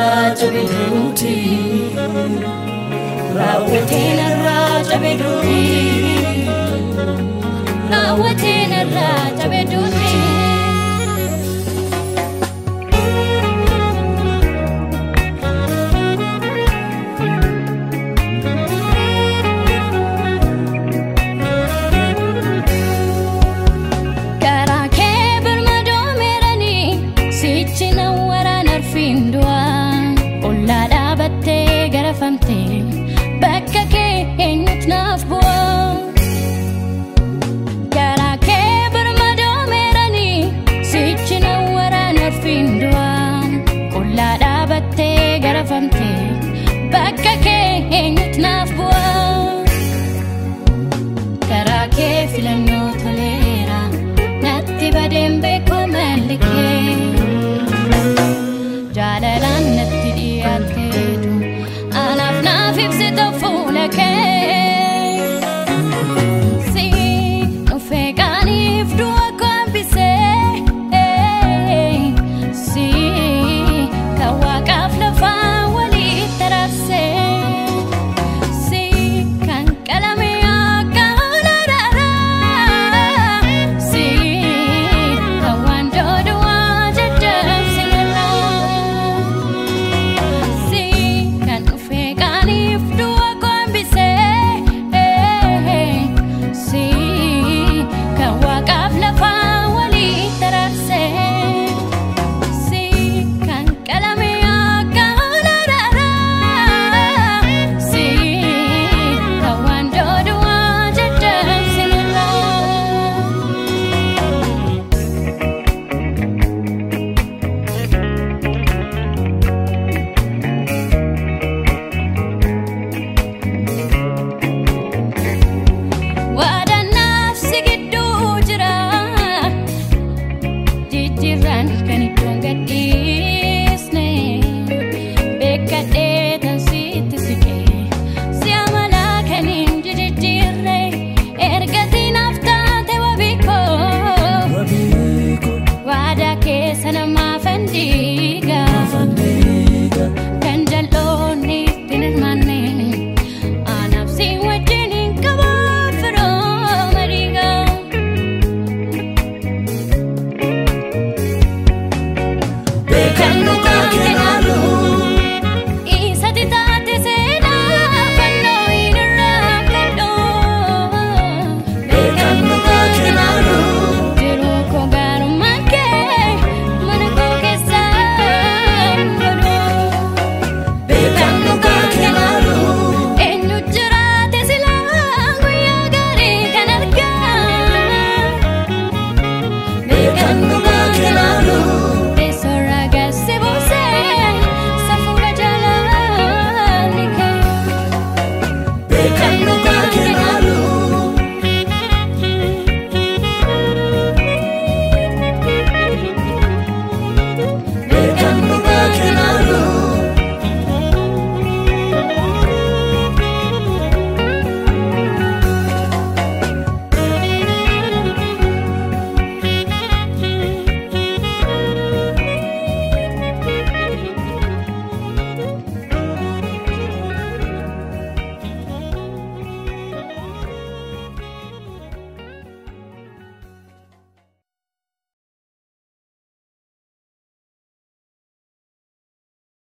narraa cabe duuti. Raawwatee narraa cabe duuti. Raawwatee narraa cabe duuti. Karaa kee birmadoo meeranii sichi na waraana arfiin du'a. Ollaa dhaabattee garafamtee bakka kee eenyutu naaf bu'a. Karaa kee birmadoo meeranii sichi na waraana arfiin du'a. Ollaa dhaabattee garafamtee bakka kee eenyutu naaf bu'a. Karaa kee filannoo toleera natti badeen beeku malli kee. Jaalalaan natti dhiyaatteetu anaaf naaf ibsita fuula kee.